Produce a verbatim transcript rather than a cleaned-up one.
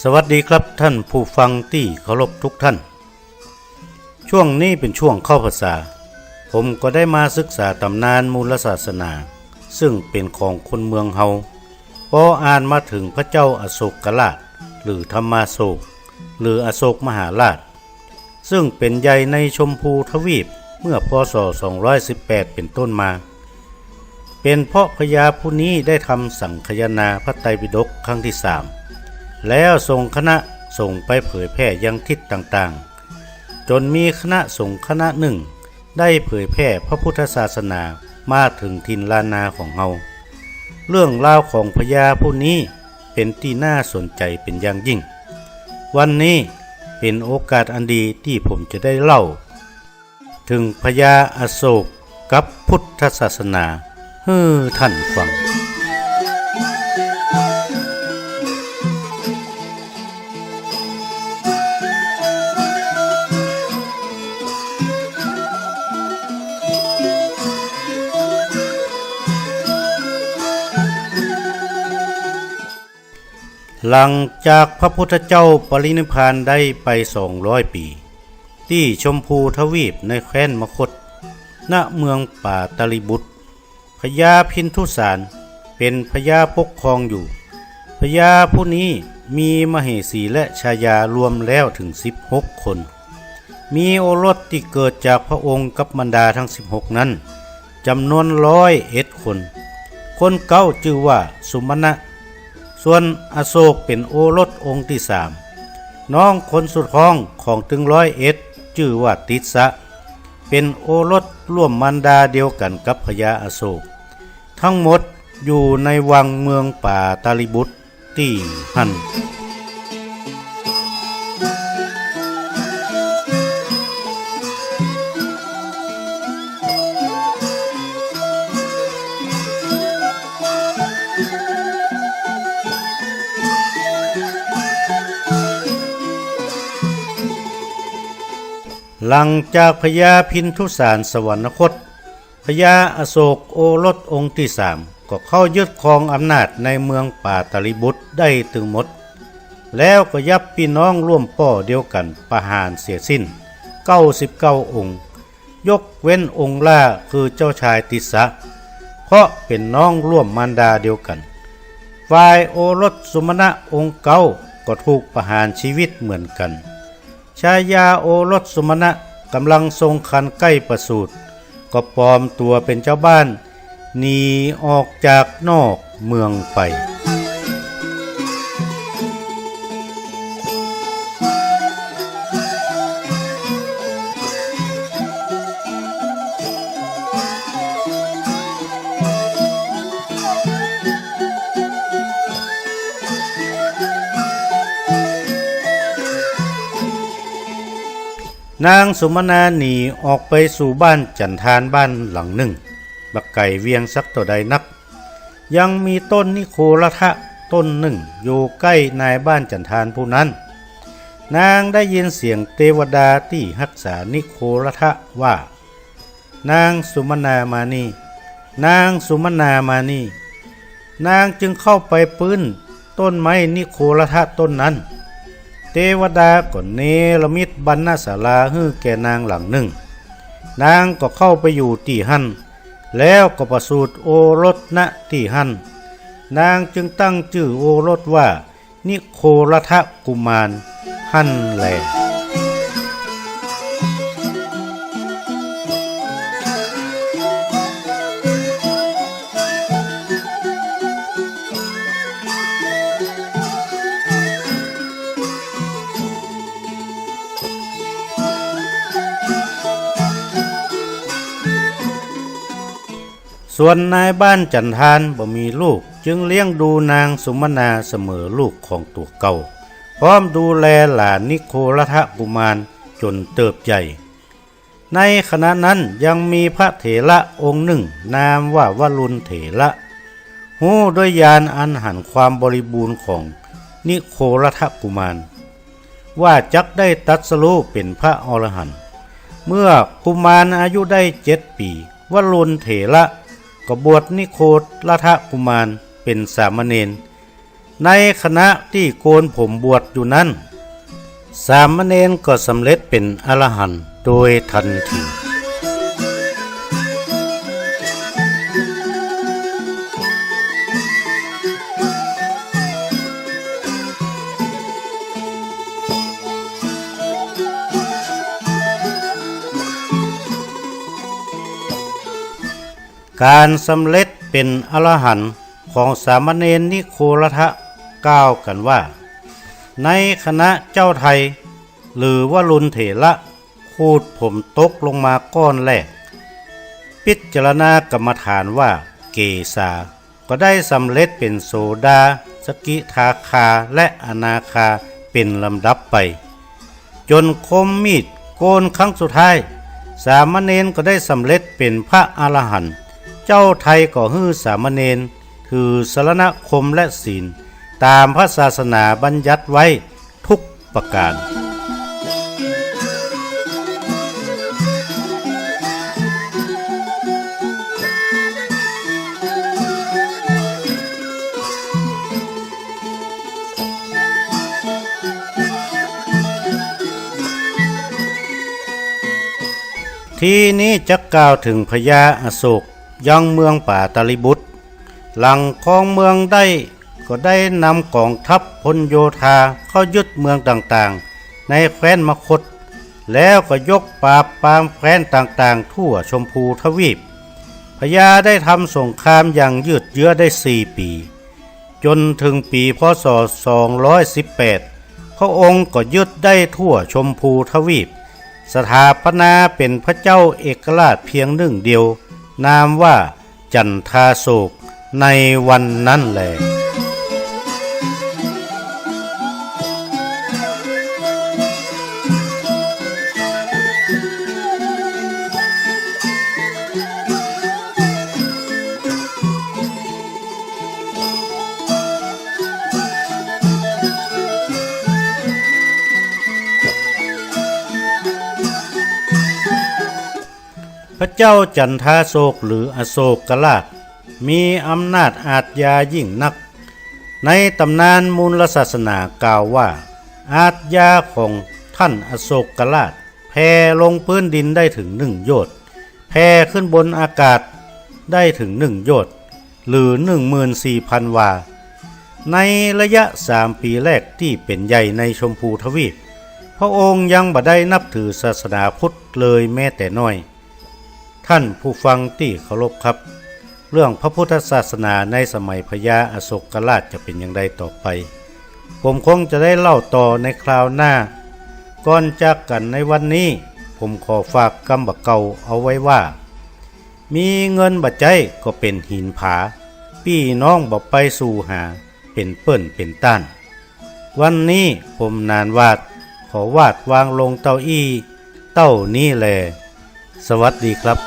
สวัสดีครับท่านผู้ฟังตี้เคารพทุกท่าน ช่วงนี้เป๋นช่วงเข้าพรรษา ผมก็ได้มาศึกษาต๋ำนานมูลศาสนา ซึ่งเป๋นของคนเมืองเฮา ปออ่านมาเถิงพระเจ้าอโศกราช หรือธรรมาโศก หรืออโศกมหาราช ซึ่งเป๋นใหญ่ในชมพูทวีปเมื่อ พ.ศ. สองร้อยสิบแปด เป๋นต้นมา เป๋นเพราะพญาผู้นี้ได้ทำสังคายนาพระไตรปิฎกครั้งตี้สาม แล้วส่งคณะสงฆ์ไปเผยแผ่ยังทิศต่างๆ จ๋นมีคณะสงฆ์คณะนึ่งได้เผยแผ่พระพุทธศาสนามาเถิงถิ่นล้านนาของเฮา เรื่องราวของพญาผู้นี้เป๋นตี้น่าสนใจ๋เป๋นอย่างยิ่ง วันนี้เป๋นโอกาสอันดีตี้ผมจะได้เล่า เถิงพญาอโศกกับพุทธศาสนาหื้อท่านฟัง หลังจากพระพุทธเจ้าปรินิพพานได้ไปสองร้อยปี๋ ตี้ชมพูทวีปในแคว้นมคธ ณ เมืองปาตลิบุตร พญาพินทุสารเป๋นพญาปกครองอยู่ พญาผู้นี้มีมเหสีและชายารวมแล้วเถิงสิบหกคน มีโอรสตี้เกิดจากพระองค์กับมารดาทั้งสิบหกนั้น จ๋ำนวนร้อยเอ็ดคน คนเก๊าจื้อว่าสุมนะ ส่วนอโศกเป๋นโอรสองค์ตี้สาม น้องคนสุดท้องของตึงร้อยเอ็ดจื้อว่าติสสะ เป๋นโอรสร่วมมารดาเดียวกั๋นกับพญาอโศก ทั้งหมดอยู่ในวังเมืองปาตลิบุตร ตี้หั้น หลังจากพญาพินทุสารสวรรคต พญาอโศกโอรสองค์ตี้สามก็เข้ายึดครองอำนาจในเมืองปาตลิบุตรได้ตึงหมด แล้วก็ยับปี้น้องร่วมป้อเดียวกั๋นประหารเสียสิ้นเก้าสิบเก้าองค์ ยกเว้นองค์หล้าคือเจ้าชายติสสะ เพราะเป๋นน้องร่วมมารดาเดียวกั๋น ฝ่ายโอรสสุมนะองค์เก๊าก็ถูกประหารชีวิตเหมือนกั๋น ชายาโอรสสุมนะก่ำลังทรงครรภ์ใก้ประสูติ ก็ปลอมตั๋วเป๋นจาวบ้าน หนีออกจากนอกเมืองไป นางสุมนาหนีออกไปสู่บ้านจันทานบ้านหลังนึ่ง บ่ไก๋เวียงสักเต้าใดนัก ยังมีต้นนิโครธะต้นนึ่งอยู่ใก้นายบ้านจันทานผู้นั้น นางได้ยินเสียงเตวดาตี้ฮักษานิโครธะว่า นางสุมนามานี่ นางสุมนามานี่ นางจึงเข้าไปปื้นต้นไม้นิโครธะต้นนั้น เตวดาก็เนรมิตบรรณศาลาหื้อแก่นางหลังนึ่ง นางก็เข้าไปอยู่ตี้หั้น แล้วก็ประสูติโอรส ณ ตี้หั้น นางจึงตั้งจื้อโอรสว่า นิโครธะกุมารหั้นแล ส่วนนายบ้านจันทานบ่มีลูก จึงเลี้ยงดูนางสุมนาเสมอลูกของตั๋วเก่า พร้อมดูแลหลานนิโครธะกุมารจ๋นเติบใหญ่ ในขณะนั้นยังมีพระเถระองค์นึ่งนามว่าวรุณเถระ ฮู้ด้วยญาณอันหันความบริบูรณ์ของนิโครธะกุมาร ว่าจักได้ตรัสรู้เป๋นพระอรหันต์ เมื่อกุมารอายุได้เจ็ดปี๋ วรุณเถระก็บวชนิโครธะกุมารเป๋นสามเณร ในขณะตี้โกนผมบวชอยู่นั้น สามเณรก็สำเร็จเป๋นอรหันต์โดยทันที ก๋านสำเร็จเป๋นอรหันต์ของสามเณรนิโครธะกล่าวกั๋นว่า ในขณะเจ้าไทย หรือวรุณเถระขูดผมตกลงมาก้อนแรก ปิจารณากรรมฐานว่าเกสา ก็ได้สำเร็จเป๋นโสดา สกิทาคา และอนาคาเป๋นลำดับไป จ๋นคมมีดโกนครั้งสุดท้าย สามเณรก็ได้สำเร็จเป๋นพระอรหันต์ เจ้าไทยก็หื้อสามเณรถือสรณคมและศีลต๋ามพระศาสนาบัญญัติไว้ ทุกประก๋าน ทีนี้จะกล่าวเถิงพญาอโศกยังเมืองปาตลิบุตร หลังครองเมืองได้ ก็ได้นำก๋องทัพพลโยธาเข้ายึดเมืองต่างๆ ในแคว้นมคธ แล้วก็ยกปราบปรามแคว้นต่างๆ ทั่วชมพูทวีป พญาได้ทำสงครามอย่างยืดเยื้อได้สี่ปี๋ จ๋นเถิงปี๋ พ.ศ. สองร้อยสิบแปด พระองค์ก็ยึดได้ทั่วชมพูทวีป สถาปนาเป๋นพระเจ้าเอกราชเพียงหนึ่งเดียว นามว่า จันทาโศกในวันนั้นแล พระเจ้าจันทาโศกหรืออโศกราช มีอำนาจอาชญายิ่งนัก ในต๋ำนานมูลศาสนากล่าวว่า อาชญาของท่านอโศกราชแผ่ลงพื้นดินได้เถิงหนึ่งโยชน์ แผ่ขึ้นบนอากาศได้เถิงหนึ่งโยชน์ หรือหนึ่งหมื่นสี่พันวา ในระยะสามปี๋แรกตี้เป๋นใหญ่ในชมพูทวีป พระองค์ยังบ่ได้นับถือศาสนาพุทธเลยแม้แต่น้อย ท่านผู้ฟังตี้เคารพครับ เรื่องพระพุทธศาสนาในสมัยพญาอโศกราชจะเป๋นอย่างใดต่อไป ผมคงจะได้เล่าต่อในคราวหน้า ก่อนจากกั๋นในวันนี้ ผมขอฝากกำบ่าเก่าเอาไว้ว่า มีเงินบ่ใจ๊ก็เป๋นหินผา ปี้น้องบ่ไปสู่หา เป๋นเปิ้นเป๋นต้าน วันนี้ผมหนานหวาด ขอวาดวางลงเต้าอี้ เต้านี้แล สวัสดีครับ